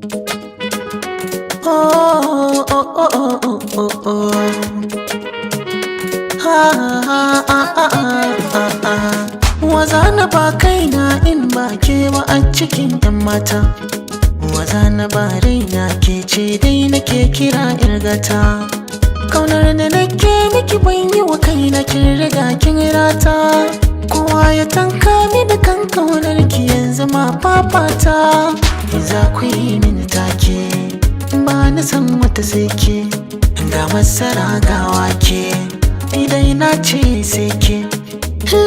Oh, oh, oh, oh, oh, oh, oh. Ha, ha, ha, ha, ha, ha. Waza na ba kaina in ba ke ba a cikin 'yan mata. Waza na ba raina, ke ce dai nake kira irgata. Kaunar da nake miki ban yi wa kaina, kin riga kin rata. Kowa ya tanka mini kan kaunar ki, yanzu ma fafata. Za ku yi mini take, ba na san wata sai ke. Ga masara ga wake, idan na ce sai ke.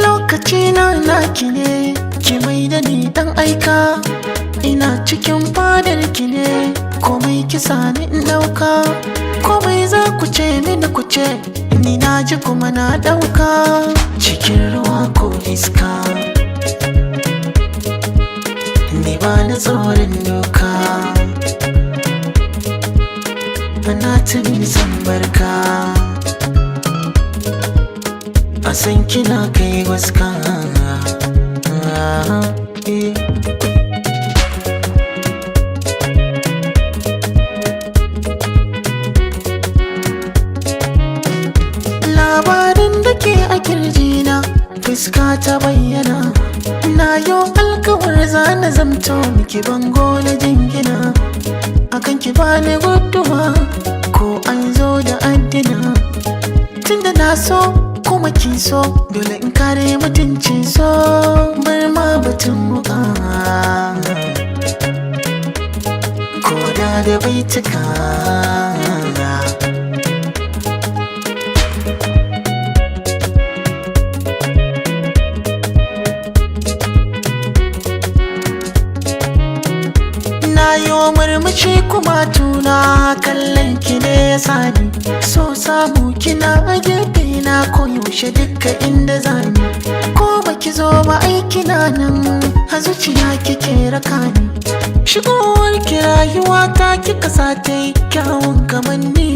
Lokaci na naki ne, ki mai da ni dan aika. Ina cikin fadar ki ne, komai kisa ni in dauka. Komai za ku ce mini ku ce, ni na ji kuma na dauka. Cikin ruwa ko iska, ni ba na tsoron doka. Ana ta san barka, a san kina kai waska. Eh. Labarin da ke a kirjina, fuska ta bayyana. Na yo alkawar zana zamto miki bango na jingina. Akan ki bani guduwa ko an zo da addina. Tunda na so kuma kin so, dole in kare mutuncin so. Bar ma batun muka, ko da da baituka. Na yi murmushi kuma tuna kallon ki ne ya sani. So samu kina a gefe na koyaushe duka inda zani. Ko baki zo ba aiki na nan, a zuciya kike raka ni. Shigowar ki rayuwa ta kika sa ta yi kyawun kamanni.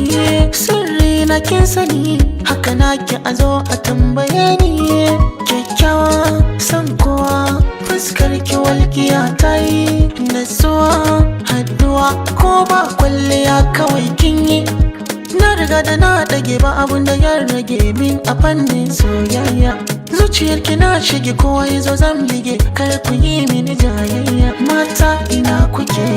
Sirri na kin sani, haka na ki a zo a tambaye ni. Kyakkyawa san kowa, fuskar ki walƙiya ta yi. Natsuwa haduwa ko ba kwalliya kawai kin yi. Na riga da na ɗage, ba abun da ya rage min a fannin soyayya. Zuciyar ki na shige, kowa ya zo zan bige, kar ku yi mini jayayya. Mata ina kuke?